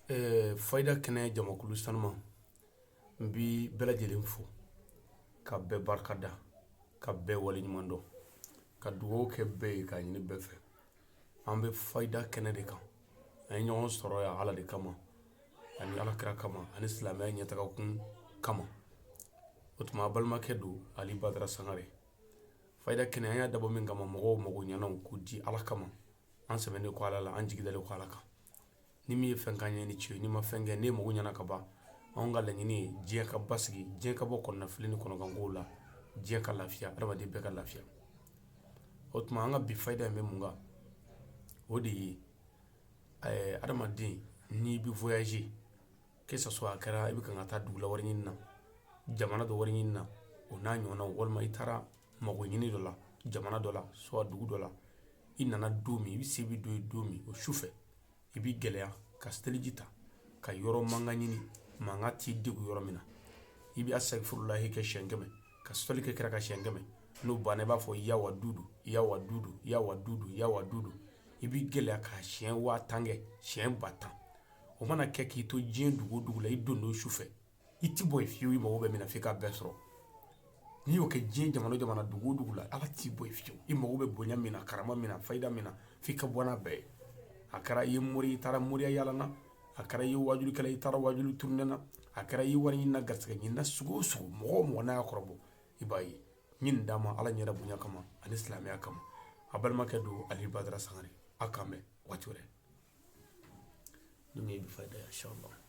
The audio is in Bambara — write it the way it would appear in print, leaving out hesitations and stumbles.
Fayida kɛnɛ jamakulu sanuma, n bi bɛɛ lajɛlen fo ka bɛɛ barika da, ka bɛɛ waleɲuman dɔn, ka dugawu kɛ bɛɛ ye, k'a ɲini bɛɛ fɛ. An bɛ fayida kɛnɛ de kan. An ye ɲɔgɔn sɔrɔ yan Ala de kama, ani Ala kira kama, ani silamɛya ɲɛtagakun kama. O tuma, a balimakɛ don, Ali Badara Sangare. Fayida kɛnɛ, an y'a dabɔ min kama, mɔgɔw mago ɲɛnaw k'u di Ala kama. An sɛbɛnnen kɔ Ala la, an jigi dalen kɔ Ala kan. Ni min ye fɛn k'an ye ni ce, n'i ma fɛn kɛ, ne mago ɲɛna ka ban. Anw ka laɲini ye diɲɛ ka basigi, diɲɛ ka bɔ kɔnɔnafili ni kɔnɔgankow la, diɲɛ ka lafiya, adamaden bɛɛ ka lafiya. O tuma, an ka bi fayida in bɛ mun kan? O de ye adamaden, n'i bɛ voyager, que ce soit a kɛra i bɛ kan ka taa dugu la wari ɲini na, jamana dɔ wari ɲini na, o n'a ɲɔgɔnnaw, walima i taara mago ɲini dɔ la jamana dɔ la, soit dugu dɔ la, i nana don min, i bɛ se bɛ don yen don min, o su fɛ, i b'i gɛlɛya ka seliji ta, ka yɔrɔ mankan ɲini, mankan t'i degun yɔrɔ min na. I bɛ asafurulahi kɛ siɲɛ 100, ka sɔli kɛ kira kan siɲɛ 100. N'o banna, i b'a fɔ ya wadudu, ya wadudu, ya wadudu, ya wadudu. I b'i gɛlɛya ka siɲɛ 10 000 kɛ, siɲɛ 10 000. O mana kɛ k'i to diɲɛ dugu o dugu la, i don o su fɛ, i ti bɔ yen fiyewu. I mago bɛ min na, f'i k'a bɛɛ sɔrɔ. N'i y'o kɛ diɲɛ jamana o jamana, dugu o dugu la, Ala t'i bɔ yen fiyewu. I mago bɛ bonya min na, karama min na, fayida min na, f'i ka bɔ n'a bɛɛ ye. A kɛra i ye mori, i taara moriya yaala na, a kɛra i ye wajulikɛla, i taara wajuli tournée na, a kɛra i ye wari ɲini na, garisɛgɛ ɲini na, sugu o sugu, mɔgɔ o mɔgɔ n'a y'a kɔrɔbɔ, i b'a ye. N ye nin d'a ma Ala ɲɛda bonya kama ani silamɛya kama. A balimakɛ don, Ali Badara Sangare. A k'an bɛn waati wɛrɛ ni min ye bi fayida ye, inshallah.